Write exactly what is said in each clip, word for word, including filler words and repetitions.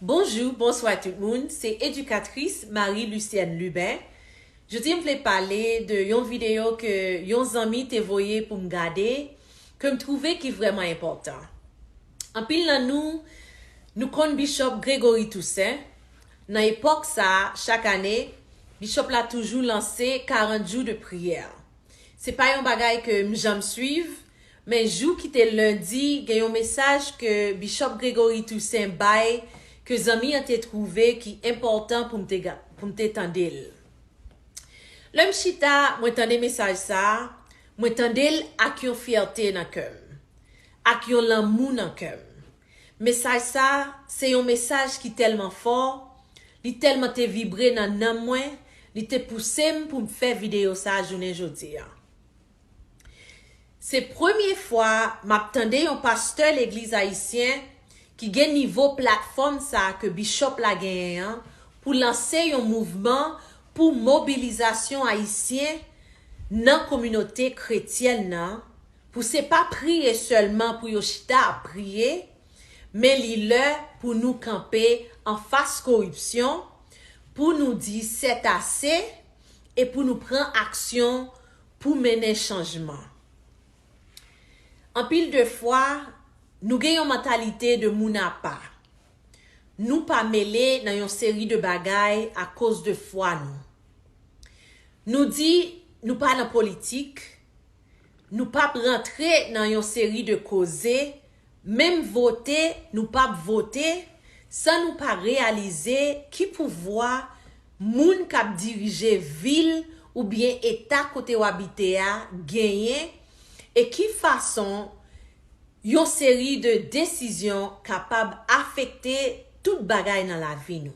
Bonjou, bonswa tout moun, se edikatris Marie Lucienne Lubin. Jodi m vle pale de yon videyo ke yon zanmi te voye pou m gade, ke m twouve ki vrèman enpòtan. Anpil nan nou, nou konn Bishop Gregory Toussaint. Nan epòk sa a, chak ane, Bishop la toujou lanse karant jou de priyè. Se pa yon bagay ke m janm swiv, men jou ki te lendi, gen yon mesaj ke Bishop Gregory Toussaint bay, ke zanmi an te twouve ki enpòtan pou m te, ga- pou m te tande l. Lè m chita, mwen tande mesaj sa a, mwen tande l ak yon fyète nan kè m, ak yon lanmou nan kè m. Mesaj sa a, se yon mesaj ki tèlman fò, li tèlman te vibre nan nanm mwen, li te pouse m pou m fè videyo sa a jounen jodi a. Se premye fwa m ap tande yon pastè legliz ayisyen ki gen nivo platfòm sa a ke Bishop la genyen an pou lanse yon mouvman pou mobilizasyon ayisyen nan kominote kretyèn nan, pou se pa priye sèlman pou yo chita ap priye, men li lè pou nou kanpe anfas koripsyon, pou nou di sètase e pou nou pran aksyon pou mennen chanjman. Anpil de fwa, nou gen yon mantalite de moun apa. Nou pa mele nan yon seri de bagay akoz de fwa nou. Nou di nou pa nan politik, nou p ap rantre nan yon seri de koze, menm vote nou p ap vote, san nou pa reyalize ki pouvwa moun k ap dirije vil oubyen eta kote w abite a genyen, e ki fason yon seri de desizyon kapab afekte tout bagay nan lavi nou.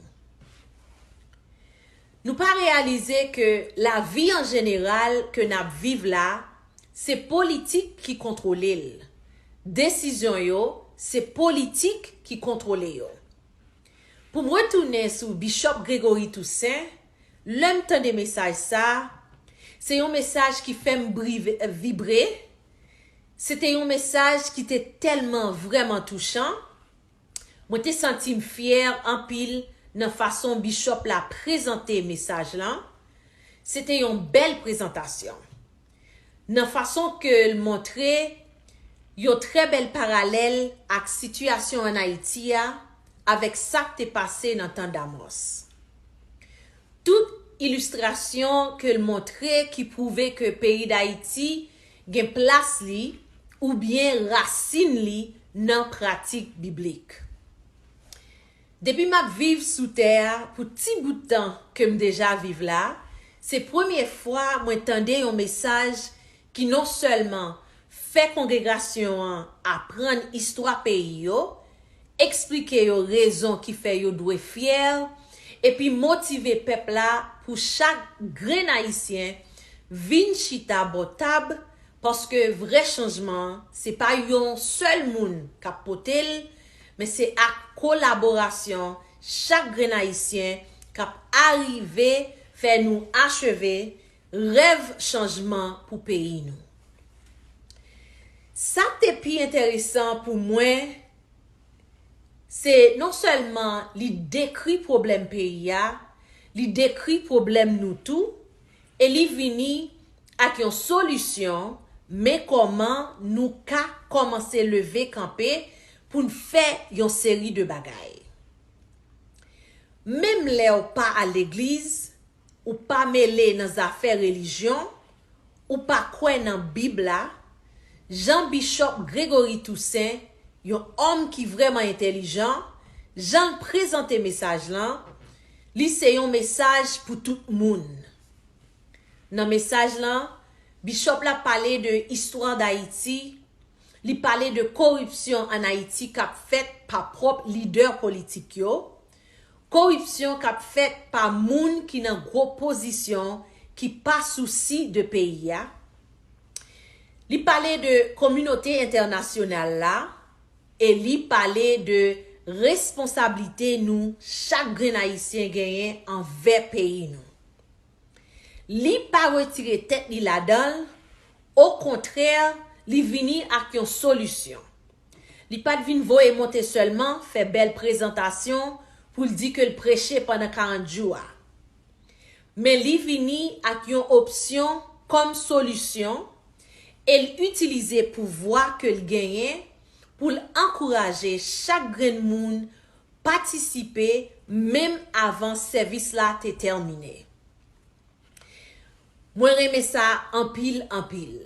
Nou pa reyalize ke lavi an jeneral ke n ap viv la, se politik ki kontwole l. Desizyon yo, se politik ki kontwole yo. Pou m retounen sou Bishop Gregory Toussaint, lè m tande mesaj sa a, se yon mesaj ki fè m brive- vibre. Se te yon mesaj ki te tèlman vrèman touchan. Mwen te santi m fyè anpil nan fason Bishop la prezante mesaj lan. Se te yon bèl prezantasyon. Nan fason ke l montre yon trè bèl paralèl ak sitiyasyon ann Ayiti a avèk sa k te pase nan tan Damòs. Tout ilistrasyon ke l montre ki pwouve ke peyi Dayiti gen plas li oubyen rasin li nan pratik biblik. Depi m ap viv sou tè a pou ti bout tan ke m deja viv la, se premye fwa mwen tande yon mesaj ki non sèlman fè kongregasyon an aprann istwa peyi yo, eksplike yo rezon ki fè yo dwe fyè, epi motive pèp la pou chak grenn Ayisyen vin chita bò tab, paske vrè chanjman an, se pa yon sèl moun k ap pote l, men se ak kolaborasyon chak grenn Ayisyen k ap arive fè nou acheve rèv chanjman pou peyi nou. Sa k te pi enteresan pou mwen, se non sèlman li dekri pwoblèm peyi a, li dekri pwoblèm nou tou, e li vini ak yon solisyon, men kòman nou ka kòmanse leve kanpe pou n fè yon seri de bagay. Menm lè w pa al legliz, ou pa mele nan zafè relijyon, ou pa kwè nan Bib la, jan Bishop Gregory Toussaint, yon òm ki vrèman entèlijan, jan l prezante mesaj lan, li se yon mesaj pou tout moun. Nan mesaj lan, Bishop la pale de istwa Dayiti, li pale de koripsyon ann Ayiti k ap fèt pa pwòp lidè politik yo, koripsyon k ap fèt pa moun ki nan gwo pozisyon ki pa sousi de peyi a. Li pale de kominote entènasyonal la e li pale de responsablite nou chak grenn Ayisyen genyen anvè peyi nou. Li pa retire tèt li ladan l, okontrè, li vini ak yon solisyon. Li pa t vin voye monte sèlman, fè bèl prezantasyon pou l di ke l preche pandan karant jou a. Men li vini ak yon opsyon kòm solisyon e l itilize pouvwa ke l genyen pou l ankouraje chak grenn moun patisipe menm avan sèvis la te tèmine. Mwen renmen sa anpil, anpil.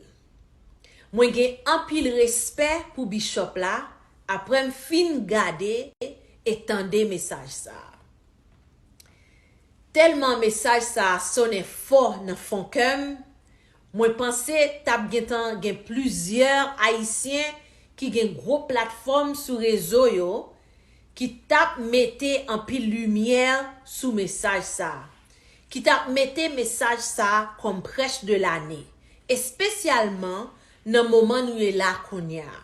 Mwen gen anpil respè pou bishop la apre m fin gade e tande mesaj sa a. Tèlman mesaj sa a sonnen fò nan fon kè m, mwen panse t ap gentan gen plizyè Ayisyen ki gen gwo platfòm sou rezo yo ki t ap mete anpil limyè sou mesaj sa a, ki t ap mete mesaj sa a kòm prèch de lane, espesyalman nan moman nou ye la kounye a.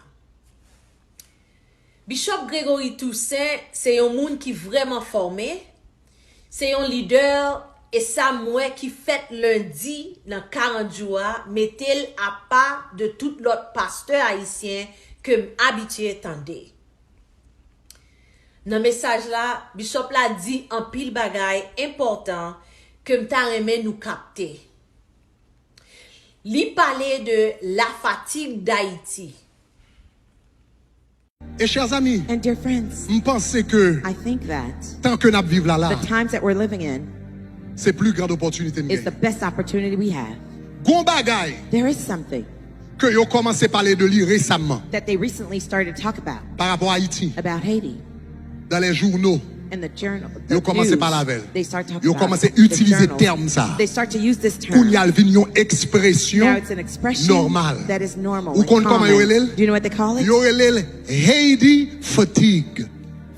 Bishop Gregory Toussaint se yon moun ki vrèman fòme, se yon lidè, e sa m wè ki fèt lendi nan karant jou a mete l apa de tout lòt pastè ayisyen ke m abitye tande. Nan mesaj la, bishop la di anpil bagay enpòtan ke m ta renmen nou kapte. Li pale de la fatigue d'Haïti. E chè zanmi, And dear friends, m panse ke I think that tan ke n ap viv la la, the times that we're living in se pli grand opòtinite n is the gen. Best opportunity we have. Gon bagay There is something ke yo kòmanse pale de li resamman that they recently started to talk about, pa rapò Ayiti. About Haiti. Dans les journaux, In the journal, yo the kòmanse news, pale avè l. They start talking Yo about kòmanse it. The itilize journals, tèm sa. They start to use this term. Kounye a l vin yon Now ekspresyon it's an expression nòmal. That is normal. Ou And konn kòman yo common. Rele l? Do you know what they call it? Yo rele l Haiti fatigue.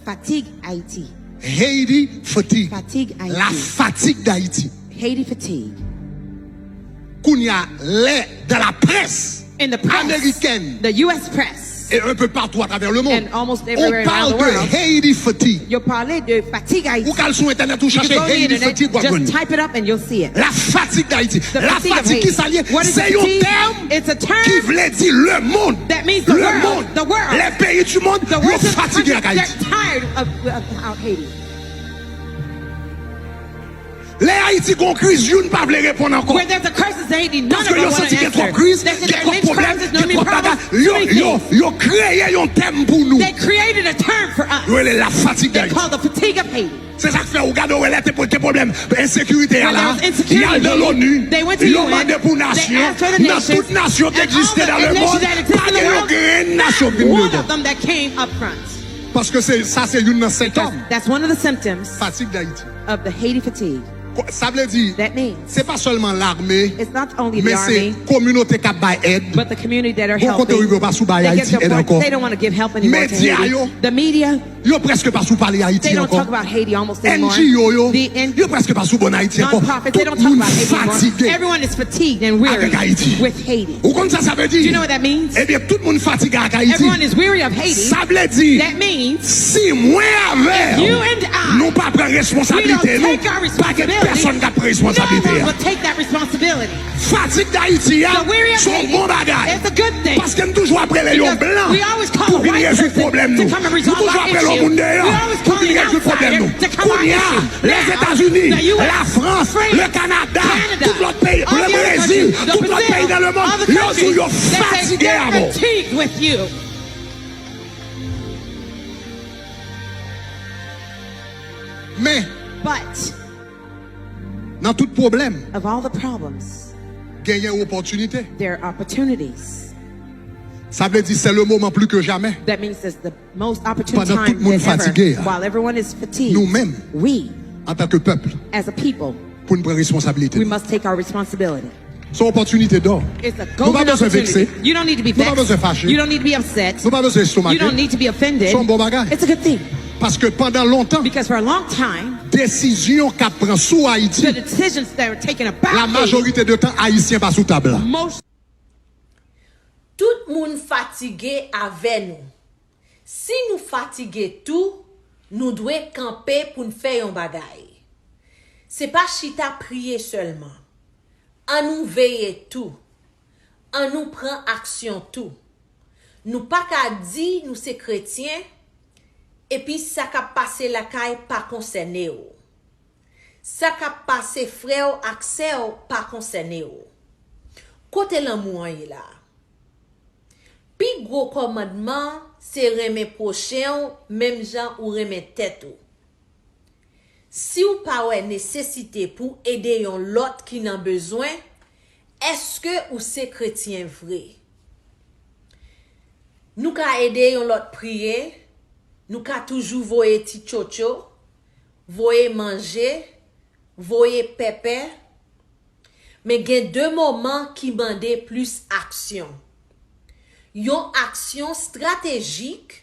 Fatigue Haiti. Haiti fatigue. Fatigue Haiti. La fatigue d'Haïti. Haiti fatigue. Kounye a lè dans la presse In the press, américaine, the U S press, et un peu partout à travers le monde, And almost everywhere on parle around the world. De Haiti fatigue. You'll parler de fatigue Haiti. Ou ka al sou entènèt ou You can chache go on the Haiti internet, fatigue w ap jwenn. Just type it up and you'll see it. La fatigue d'Haïti. The La fatigue of fatigue ki Haiti. Sa l ye? What is Se the yon fatigue? Tèm It's a term ki vle di le monde. That means the Le world. Monde. The world. Les pays du monde, The yo world is fatige ak they're Ayiti. Tired of, of, of Haiti. Lè Ayiti gon kriz, youn pa vle reponn ankò. Where there's a crisis in Haiti, none of Paske them yo want santi to gen twòp answer. kriz, They said gen there are twòp many pwoblèm, crises, no gen many twòp bagay. problems, too Yo, many yo, things. Yo kreye yon tèm pou nou. They created a term for us. Yo rele la fatigue They d'Haïti. Call the fatigue of Haiti. Se sa k fè ou gade ou wè lè te gen pwoblèm ensekirite a When la. there was insecurity, Y al nan l'ONU, they went to yo U N, mande pou they nasyon, asked for the nan nations, tout nasyon ki and all egziste the dans le nations monde, that exist pa in the gen yon world, grenn nasyon ki vin One dedan. Of them that came up front. Paske se, sa se youn nan sentòm. That's one of the symptoms Fatigue d'Haïti. Of the Haiti fatigue. Sa vle di, That means se pa sèlman lame, it's not only the men se army, kominote k ap bay èd. But the community that are Bon kote helping, rive yo pa sou bay they Ayiti get their èd point. ankò. They don't want to give help anymore to Medya Haiti. Yo, The media, yo prèske pa sou pale Ayiti they don't ankò. Talk about Haiti almost anymore. N G O yo, The N- yo prèske pa sou bòn Ayiti ankò. Nonprofits, they Tout don't talk moun About Haiti anymore. Fatige. Everyone is fatigued and weary Avèk Ayiti. With Haiti. Ou konn sa sa vle di? Do you know what that means? Ebyen, tout moun fatige ak Ayiti. Everyone is weary of Haiti. Sa vle di, That means si mwen avè you and I, nou pa pran we don't responsablite nou, take our pa gen responsibility, pèsonn k ap pran no responsablite one a. Will take that responsibility. Fatig Dayiti a, The weary of se yon Haiti, bon bagay. It's a good thing. Paske m toujou ap rele yon Because blan we always call pou a vin white rezoud person pwoblèm to nou. come and Nou resolve toujou our ap rele yon issue. moun We deyò always pou call vin an rezoud pwoblèm outsider nou. To come out Kounye a, issue. Lèzetazini, Lafrans, Lekanadan, tout lòt peyi, Lebrezil, tout lòt peyi nan lemonn, yo di yo fatige avè w. Men, nan tout pwoblèm, genyen opòtinite. Sa vle di se le moman pli ke jamè. Pandan tout moun fatige a, nou menm, antanke pèp, pou n pran responsablite nou. Se yon opòtinite dò. Nou pa bezwen vekse. Nou pa bezwen fache. Nou pa bezwen estomake. Se yon bon bagay. Paske pandan lontan, desizyon k ap pran sou Ayiti, la majorite de tan, Ayisyen pa sou tab la. Tout moun fatige avè nou. Si nou fatige tou, nou dwe kanpe pou n fè yon bagay. Se pa chita priye sèlman. Annou veye tou. Annou pran aksyon tou. Nou pa ka di nou se kretyen Epi sa k ap pase lakay pa konsène w. Sa k ap pase frè w ak sè w pa konsène w. Kote lanmou an ye la? Pi gwo kòmandman an se renmen pwochen w menm jan ou renmen tèt ou. Si w pa wè nesesite pou w ede yon lòt ki nan bezwen, èske ou se kretyen vre? Nou ka ede yon lòt priye, nou ka toujou voye ti tchotcho, voye manje, voye pèpè. Men gen de moman ki mande plis aksyon. Yon aksyon estratejik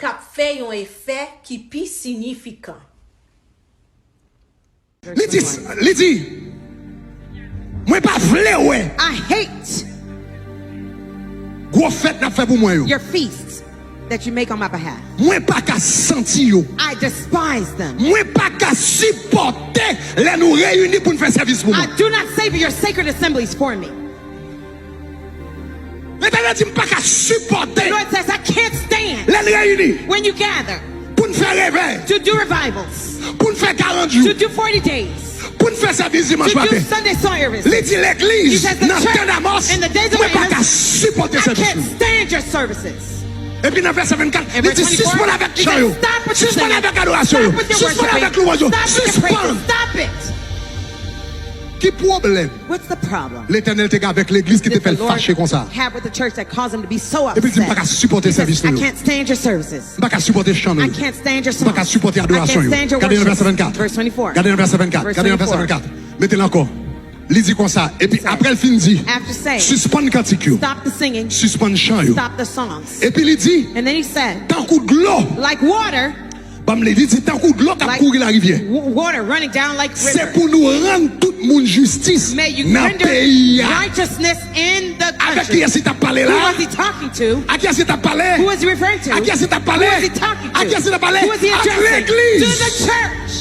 k ap fè yon efè ki pi siyifikan. Li di, li di, mwen pa vle wè I hate gwo fèt n ap fè pou mwen yo. your feasts that you make on my behalf. Mwen pa ka santi yo. I despise them. Mwen pa ka sipòte lè nou reyini pou n fè sèvis pou I mwen. Do not savor your sacred assemblies for me. Letènèl di m pa ka sipòte The Lord says, I can't stand lè n reyini when you gather pou n fè revèy, to do revivals, pou n fè karant to jou, do forty days, pou n fè sèvis to dimanch do maten. Sunday service. Li di He legliz says, the nan tan church Amos, in the days of mwen pa ka Amos, sipòte I sèvis can't nou. Stand your services. Epi nan vèsè vennkat, And li verse di twenty-four, sispann avèk he chan says, yo, stop with your sispann singing, avèk adorasyon yo, stop with your sispann avèk worshiping, louwanj yo, stop with your sispann. Praises, stop it. Ki pwoblèm What's the problem? Letènèl te gen avèk legliz ki te Did fè the l fache Lord konsa? Have with the church that caused him to be so upset? Epi l di m pa ka sipòte He says, sèvis I nou yo. Can't stand your services. M pa ka sipòte chan nou I yo. Can't stand your M pa ka songs. Sipòte I adorasyon can't yo. Stand your Gade nan vèsè worship. vennkat. Verse twenty-four. Gade nan vèsè vennkat. Verse Gade nan vèsè twenty-four. Vennkat. Mete l ankò. Li di konsa. Epi apre l fin di, After saying, sispann kantik yo. Stop the singing, Sispann chan yo. Stop the songs. Epi li di, And then he said, tankou dlo, Like water, ban m li, li di tankou dlo k ap like kouri larivyè. w- water running down like Se river. Pou nou rann tout moun jistis May you nan render peyi a. Righteousness in the Avèk country. Kiyès li t ap pale Who la? Was he talking to? A kiyès li t ap pale? Who is he referring to? A kiyès li t ap pale? Who is he talking to? A kiyès li t ap pale? Who is he Ak addressing? legliz. To the church.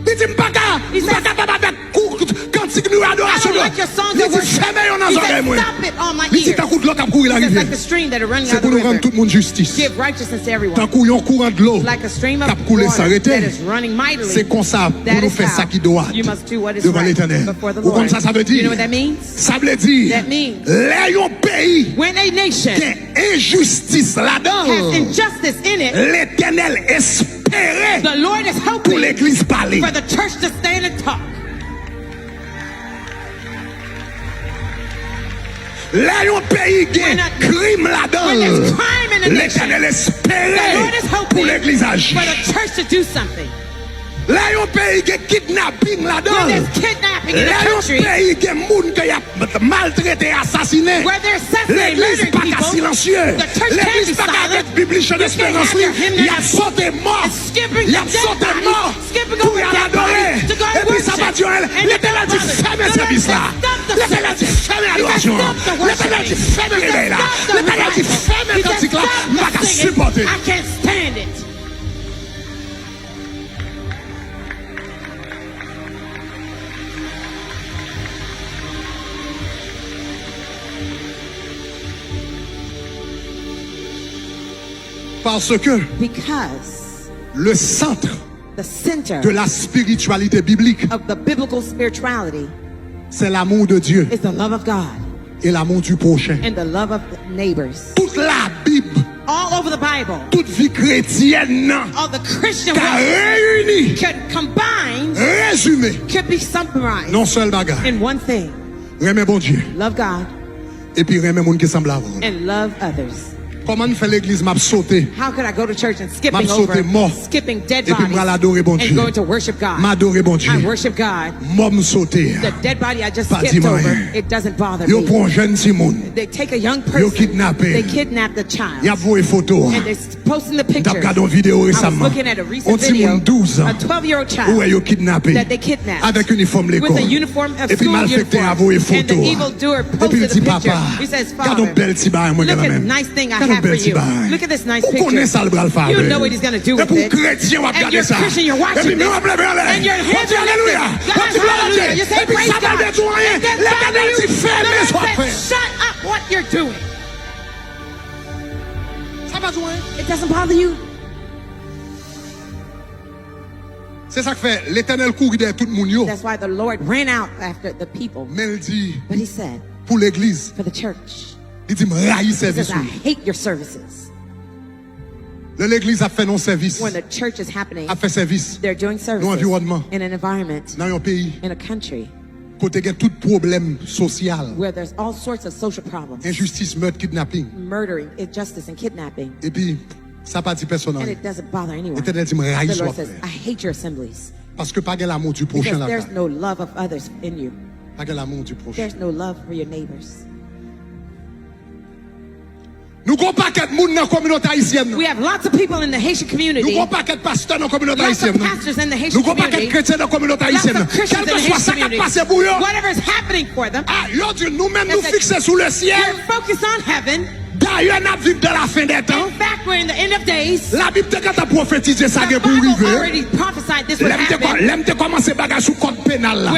Li di m pa ka, He m pa says, kapab avèk kou- kantik nou yo, I adorasyon don't yo. like your songs Li and di worship. Fèmen yo nan He zòrèy said, mwen. Stop it on my Li di ears. Tankou dlo k ap kouri He says, larivyè. Like the stream that runs Se down pou the nou rann river. Tout moun jistis. Give righteousness to everyone. Tankou yon kouran dlo Like a stream k of ap koule san water rete. That is running mightily. Se konsa pou That nou is fè sa how ki dwat You must do what is devan right Letènèl. Before the Ou konn Lord. Sa sa vle di? You know what that means? Sa vle di, That means lè yon peyi When a nation gen enjistis ladan Has l, injustice in it, Letènèl espere the Lord is pou hoping legliz pale. For the church to stand and talk. Lè yon peyi gen krim ladan l, Letènèl espere pou legliz aji. Lè yon peyi gen kidnaping ladan l, lè yon peyi gen moun ke y ap maltrete, asasinen, legliz pa ka silansye. Legliz pa ka avèk Bib li, chan esperans li, y ap sote mò, y ap sote mò. Pou y al adore. Epi sa pa di anyen. Letènèl di fèmen sèvis la. Letènèl di fèmen adorasyon an. Letènèl di fèmen revèy la. Letènèl di fèmen kantik la. M pa ka sipòte. Parce que le centre de la spiritualité biblique, c'est l'amour de Dieu et l'amour du prochain. Toute la Bible, toute vie chrétienne nan ka reyini, rezime nan yon sèl bagay. Renmen Bondye. Epi renmen moun ki sanble avè w. Kòman m fè legliz m ap sote, m ap sote mò, epi m pral adore Bondye? M adore Bondye. Mò m sote a pa di m anyen. Yo pran yon jèn timoun, yo kidnape l, y ap voye foto a. M t ap gade yon videyo resaman, yon timoun douz an, ou wè yo kidnape avèk inifòm lekòl, epi malfektè a voye foto a. Epi l di papa, gade yon bèl ti bagay mwen gen nan men m. Gade yon bèl ti bagay. Ou konnen sa l pral fè avè l. Epi w kretyen w ap gade sa. Epi men w ap leve anlè. W ap di alelouya. W ap di glwa a Dye. Epi sa pa vle di w anyen. Letènèl di fèmen sa w ap fè. Sa pa di w anyen. It doesn't bother you. Se sa k fè Letènèl kouri dèyè tout moun yo. That's why the Lord ran out after the people. Men l di, But he said, pou legliz, for the church, li di, "M rayi he says, sèvis I ou yo." Hate your services. Lè legliz ap fè yon sèvis, When the church is happening, ap fè sèvis they're doing nan yon services anviwònman, in an environment, nan yon peyi, in a country, kote gen tout pwoblèm sosyal, where there's all sorts of social problems, enjistis, mèt, kidnaping. Murdering, injustice, and kidnapping. Epi, sa pa di pèsonn anyen. And it doesn't bother anyone. Letènèl di, "M rayi The sa w Lord ap says, fè a." I hate your assemblies. Paske pa gen l'amour du prochain ladan. Because there's no love of others in you. Pa gen l'amour du prochain. There's no love for your neighbors. Nou gon pakèt moun nan kominote ayisyèn nan. We have lots of people in the Haitian community. Nou gon pakèt pastè nan kominote ayisyèn nan. Lots of pastors in the Haitian community. Nou gon pakèt kretyen nan kominote ayisyèn nan. Lots of Christians in the Haitian community. Kèlkeswa sa k ap pase pou yo. Whatever is happening for them, ah, yo di nou menm nou fikse sou le syèl. We're focused on heaven. Dayè, n ap viv dans la fin des temps. In fact, we're in the end of days. Labib te gentan pwofetize sa gen pou rive. The Bible already prophesied this would happen. Lè m te kò-, lè m te kòmanse bagay sou kòd penal la,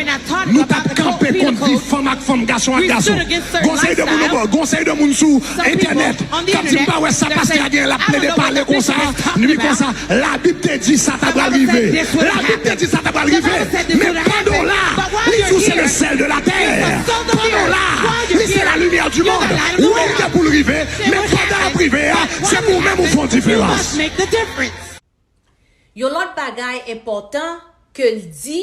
nou t ap kanpe kont vi fanm ak fanm, gason ak gason. Gon seri de moun, gon seri de moun sou entènèt k ap di, "M pa wè sa pastè a gen, l ap plede pale konsa, nwi konsa." Labib te di sa ta pral rive. Labib te di sa ta pral rive. Men pandan w la, li di w se le sèl de la tè. Pandan w la, li se la limyè di mond. Ou merite pou l rive, men pandan l ap rive a, se pou ou menm ou fè yon diferans. Yon lòt bagay enpòtan ke l di,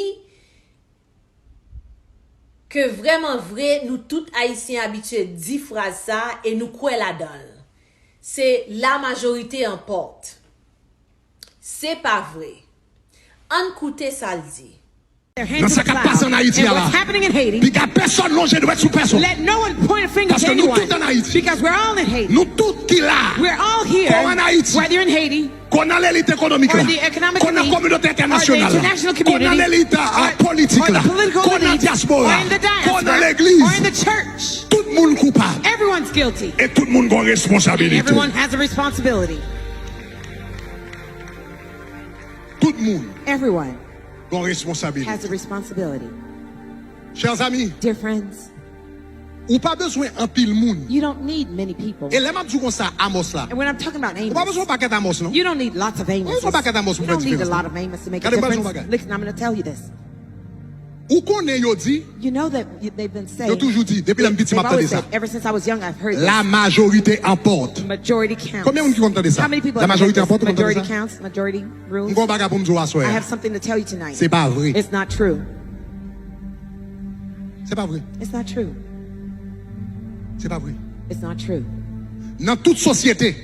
ke vrèman vre, nou tout Ayisyen abitye di fraz sa a e nou kwè ladan l. Se la majorité emporte. Se pa vre. Ann koute sa l di. Nan sa k ap pase ann Ayiti a la, piga pèsonn lonje dwèt sou pèsonn. Paske nou tout ann Ayiti. Nou tout ki la, kò ann Ayiti, kò nan lelit ekonomik la, kò nan kominote entènasyonal, kò nan lelit, ah, politik la, kò nan dyaspora, kò nan legliz. Tout moun koupab. E tout moun gon responsabilite. Tout moun gon responsabilite. Chers amis, ou pa bezwen anpil moun. E lè m ap di w konsa, Amos la, ou pa bezwen yon pakèt Amos, non. Ou pa bezwen yon pakèt Amos pou fè diferans, non. Gade, m pral di w yon bagay. Ou konnen yo di, yo toujou di, depi lè m piti, m ap tande sa, la majorité emporte. Konbyen moun ki konn tande sa? La majorité emporte, ou konn tande sa? M gon bagay pou m di w aswè a. Se pa vre. Se pa vre. Se pa vre. Nan tout sosyete,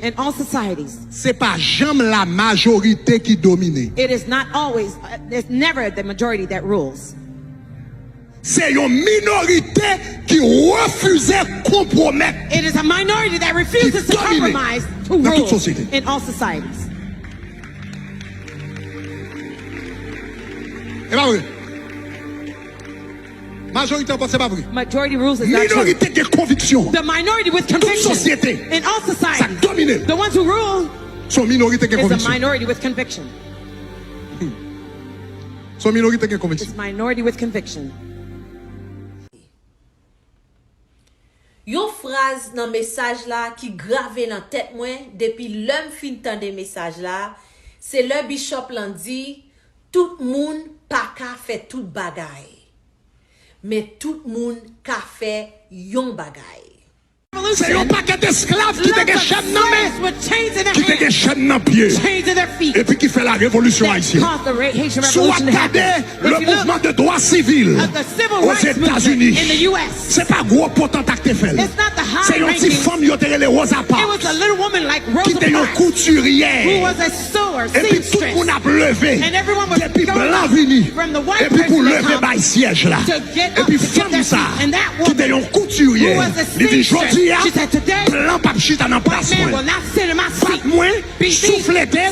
se pa janm la majorite ki domine. Se yon minorite ki refize konpwomèt, ki domine nan tout sosyete. E pa vre. Majorite an pòt, se pa vre. Minorite gen konviksyon. Tout sosyete, sa k domine l, se yon minorite gen konviksyon. Se yon minorite gen konviksyon. Yon fraz nan mesaj la ki grave nan tèt mwen depi lè m fin tande mesaj la, se lè bishop lan di, "Tout moun pa ka fè tout bagay, men tout moun ka fè yon bagay." Se yon pakèt esklav ki te gen chèn nan men, ki te gen chèn nan pye, epi ki fè la revolisyon ayisyèn. Si w ap gade le mouvement de droits civils aux États-Unis, se pa gwo potanta k te fè l. Se yon ti fanm yo te rele Rosa Parks, ki te yon koutiryè. Epi tout moun ap leve, depi blan vini, epi pou leve bay syèj la. Epi fanm sa, ki te yon koutiryè, li di, "Jodi a, blan p ap chita nan plas mwen. Bat mwen, souflete,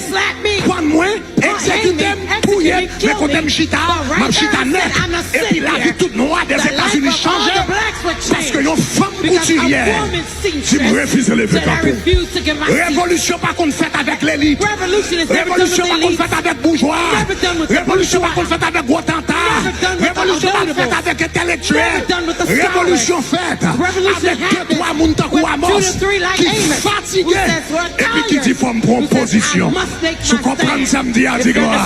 pann mwen, egzekite m, touye m, men kote m chita, m ap chita nèt." Epi lavi tout nwa Dèzetazini chanje, paske yon fanm koutiryè di, "M refize leve kanpe." Revolisyon pa konn fèt avèk lelit. Revolisyon pa konn fèt avèk boujwa. Revolisyon pa konn fèt avèk gwo tanta. Revolisyon pa konn fèt avèk entèlektyèl. Revolisyon fèt avèk de twa moun tankou Amos ki fatige epi ki di, "Fò m pran pozisyon." Si w konprann sa m di a, di glwa.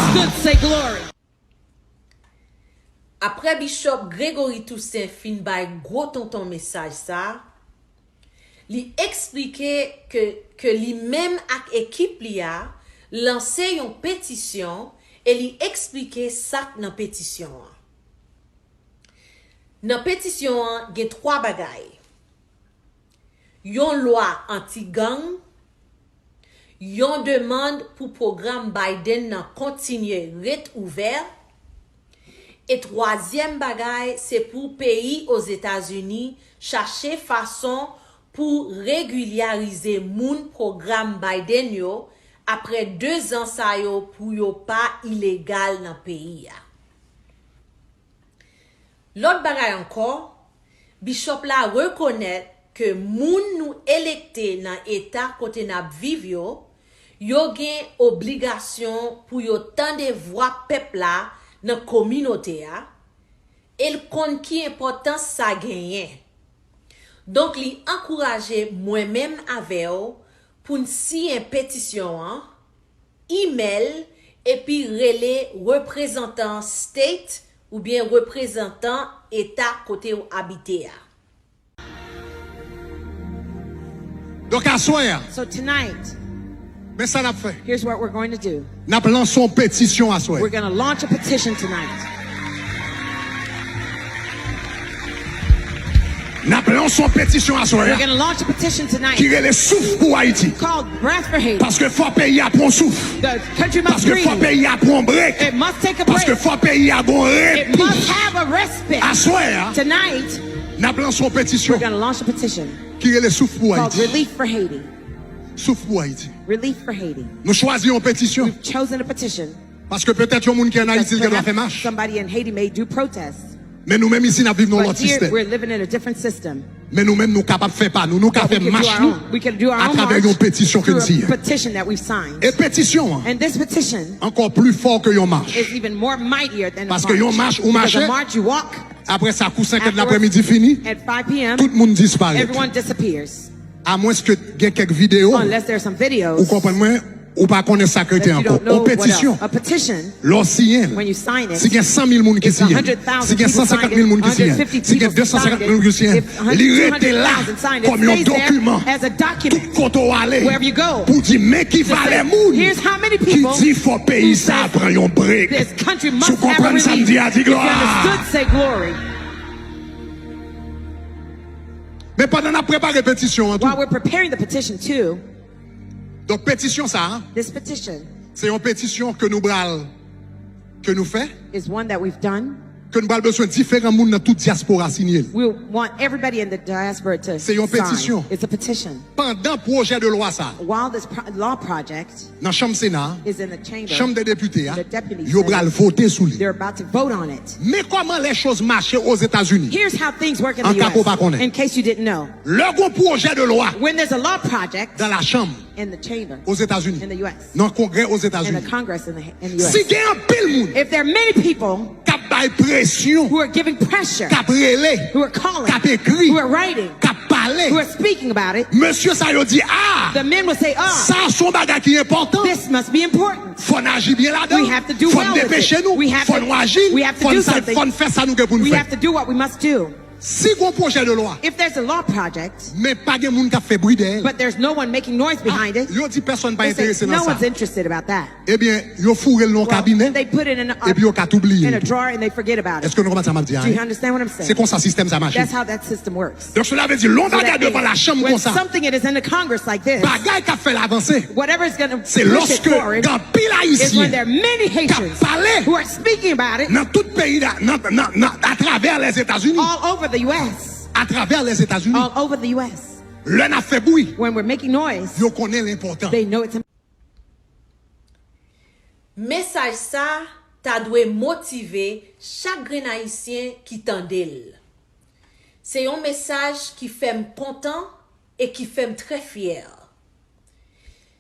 Apre Bishop Gregory Toussaint fin bay gwo tonton mesaj sa, li eksplike ke, ke li menm ak ekip li a lanse yon petisyon e li eksplike sa k nan petisyon an. Nan petisyon an, gen twa bagay. Yon lwa anti-gang, yon demann pou pwogram Biden nan kontinye ret ouvè, e twazyèm bagay, se pou peyi Ozetazini chache fason pou regilyarize moun pwogram Biden yo apre de zan sa yo pou yo pa ilegal nan peyi a. Lòt bagay ankò, Bishop la rekonèt ke moun nou elekte nan eta kote n ap viv yo, yo gen obligasyon pou yo tande vwa pèp la nan kominote a, e l konn ki enpòtans sa genyen. Donk, li ankouraje mwen menm avè w pou n siyen petisyon an, imèl, epi rele reprezantan state oubyen reprezantan eta kote w abite a. Donk, aswè a, So tonight, men sa n ap fè. Here's what we're going to do. N ap lanse yon petisyon aswè. We're going to launch a petition tonight. N ap lanse yon petisyon aswè We're a going to launch a petition tonight ki rele Souf pou Ayiti. Called Breath for Haiti. Paske fò peyi a pran souf. The country must Paske fò breathe. Peyi a pran brèk. It must take a break. Paske fò peyi a gon It must repi. Have a respite. Aswè a, Tonight, n ap lanse yon we're petisyon going to launch a petition ki rele Souf pou called Ayiti. Relief for Haiti. Souf pou Ayiti. Relief for Haiti. Nou chwazi yon petisyon. We've chosen a petition. Paske petèt yon moun ki ann Ayiti li gen dwa fè Perhaps mach. Somebody in Haiti may do protests. Men nou menm isi n ap viv nan But lòt here, sistèm. We're living in a different system. Men nou menm nou kapab fè pa nou. Nou ka But we fè can do mach our nou own. We can do our own atravè march yon petisyon ke through n a siyen. Petition that we've signed. E petisyon an And this petition ankò pli fò ke yon mach. Is even more mightier than a Paske yon march. Mach ou Because mache, a march you walk. Apre sa, kou senkè Afterwards, lapremidi fini, at five p.m., tout moun disparèt. Everyone disappears. Amwenske gen kèk videyo, Unless there's some videos. Ou konprann mwen, ou pa konnen sa k rete That you ankò. don't know On what petisyon, a, a petition, lè w siyen l, when you sign it, si gen san mil moun ki it's a siyen l, hundred thousand si gen people san senkant signed mil it, moun ki siyen l, hundred fifty si gen people de san senkant signed mil moun ki it, siyen l, if a hundred, li rete two hundred la thousand signed it, kòm yon stays there dokiman. As a document. Tout kote w ale, To say, pou di men ki "Here's valè moun how many ki people di fò peyi sa a pran yon brek. This country Si must w have a konprann sa m relief." di a, di If you glwa. Understood, say glory. Men pandan n ap prepare petisyon an While tou. We're preparing the petition too, Donk petisyon sa a, this petition se yon petisyon ke nou pral, ke nou fè, is one that we've done. Ke nou pral bezwen diferan moun nan tout dyaspora siyen l. We want everybody in the diaspora to Se yon sign. Petisyon. It's a petition. Pandan pwojè de lwa sa a, While this pro- law project nan chanm Sena a, is in the chamber, chanm de depite a, the deputy yo pral vote sou li. They're about to vote on it. Men kòman lè choz mache Ozetazini. Here's how things work in An the ka ke w pa U S. Konnen. In case you didn't know, Lè gon pwojè de lwa when there's a law project nan la chanm in the chamber, Ozetazini, in the U S, nan Kongrè in the Ozetazini, Congress in the, in the si U S, gen anpil moun if there are many people k ap bay presyon, who are giving pressure, k ap rele, who are calling, k ap ekri, who are writing, k ap pale, who are speaking about it, mesye sa yo di, a, the men will say, "Ah, sa se yon bagay ki enpòtan. This must be important. Fò n aji byen ladan. We have to do Fò well n with depeche it. Nou. We have Fò to- n aji. we have to Fò do n sa- something. Fò n fè sa nou gen pou n We fè. Have to do what we must do." Si gon pwojè de lwa, If there's a law project, men pa gen moun k ap fè bri dèyè l. But there's no one making noise behind it, Yo di pèsonn pa they say, enterese nan "No sa. One's interested about that." Ebyen, yo foure l nan yon Well, kabinè, they put it in an, epi yo ka tou bliye in a l tou. Drawer and they forget about it. Èske nou konprann sa m ap di a? Do you understand what I'm saying? Se konsa sistèm sa mache. That's how that system works. Donk, sela vle di, lè yon So bagay that devan means lachanm when konsa, something it is in the Congress like this, Bagay k ap fè l avanse, whatever is going to se push it lòske forward gen anpil is when Ayisyen there are many k ap Haitians pale who are speaking about it nan tout peyi la, nan, nan, nan, atravè Lèzetazini. All over the U S. Atravè Lèzetazini. All over the U S. Lè n ap fè bri, When we're making noise, yo konnen l enpòtan. They know it's Mesaj sa ta dwe motive chak grenn Ayisyen ki tande l. Se yon mesaj ki fè m kontan e ki fè m trè fyè.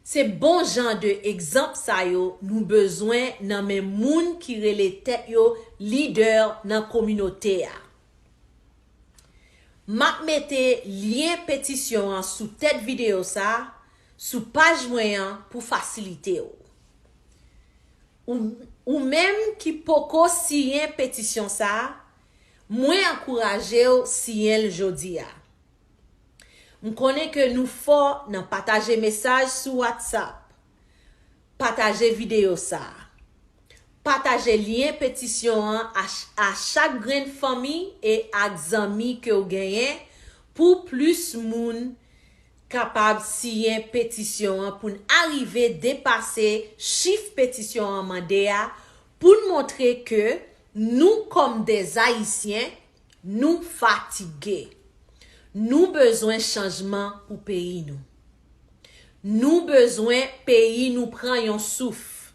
Se bon jan de egzanp sa yo nou bezwen nan men moun ki rele tèt yo lidè nan kominote a. M ap mete lyen petisyon an sou tèt videyo sa a, sou paj mwen an pou fasilite w. Ou, ou menm ki poko siyen petisyon sa a, mwen ankouraje w siyen l jodi a. M konnen ke nou fò nan pataje mesaj sou WhatsApp. Pataje videyo sa a. Pataje lyen petisyon an a ch-, a chak grenn fanmi e ak zanmi ke w genyen pou plis moun kapab siyen petisyon an pou n arive depase chif petisyon an mande a, pou n montre ke nou, kòm dè Ayisyen, nou fatige. Nou bezwen chanjman pou peyi nou. Nou bezwen peyi nou pran yon souf.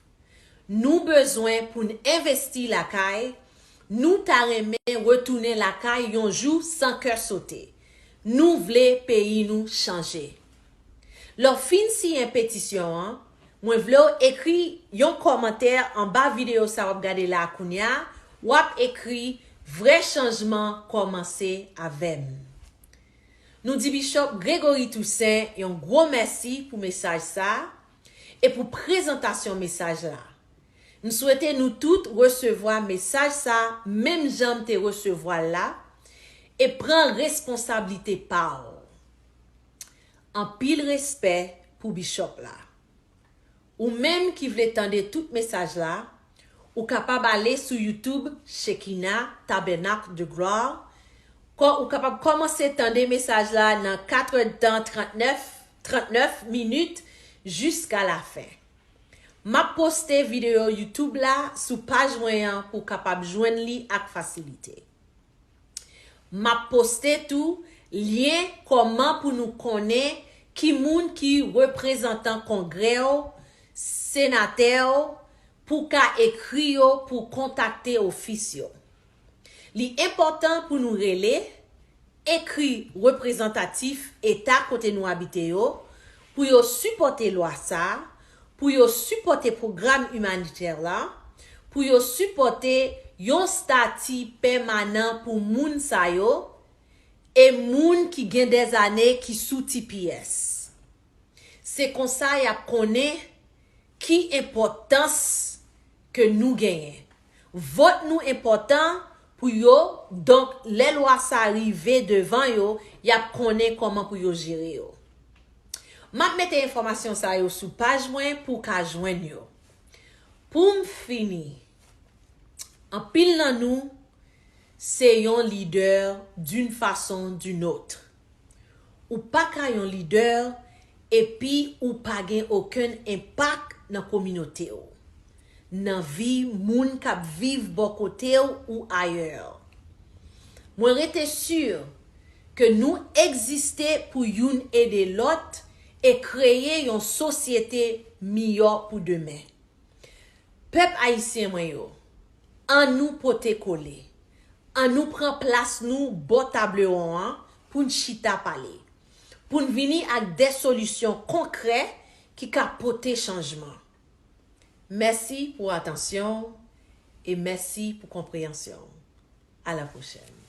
Nou bezwen pou n envesti lakay, nou ta renmen retounen lakay yon jou san kè sote. Nou vle peyi nou chanje. Lè w fin siyen petisyon an, mwen vle w ekri yon kòmantè anba videyo sa w ap gade la a kounye a, w ap ekri "Vrè chanjman kòmanse avè m." Nou di Bishop Gregory Toussaint yon gwo mèsi pou mesaj sa a e pou prezantasyon mesaj la. M swete nou tout resevwa mesaj sa a menm jan m te resevwa l la e pran responsablite pa w. Anpil respè pou Bishop la. Ou menm ki vle tande tout mesaj la, ou kapab ale sou YouTube Shekinah Tabernacle de Gloire. Kò-, ou kapab kòmanse tande mesaj la nan kat èdtan trannèf, trannèf minit jiska lafen. M ap poste videyo YouTube la sou paj mwen an pou w kapab jwenn li ak fasilite. M ap poste tou lyen kòman pou nou konnen ki moun ki reprezantan kongrè w, senatè w, pou w ka ekri yo pou w kontakte ofis yo. Li enpòtan pou nou rele, ekri reprezantatif eta kote nou abite yo pou yo sipòte lwa sa a, pou yo sipòte pwogram imanitè la, pou yo sipòte yon stati pèmanan pou moun sa yo, e moun ki gen dèzane ki sou T P S. Se konsa y ap konnen ki enpòtans ke nou genyen. Vòt nou enpòtan pou yo, donk, lè lwa sa rive devan yo, y ap konnen kòman pou yo jere yo. M ap mete enfòmasyon sa yo sou paj mwen pou w ka jwenn yo. Pou m fini, anpil nan nou se yon lidè d'une façon d'une autre. Ou pa ka yon lidè epi ou pa gen okenn enpak nan kominote w, nan vi moun k ap viv bò kote w ou ayè. Mwen rete si ke nou egziste pou youn ede lòt e kreye yon sosyete miyò pou demen. Pèp ayisyen mwen yo, ann nou pote kole. Ann nou pran plas nou bò tablewon an pou n chita pale. Pou n vini ak de solisyon konkrè ki ka pote chanjman. Mèsi pou atansyon w e mèsi pou konpreyansyon w. A la pwochèn.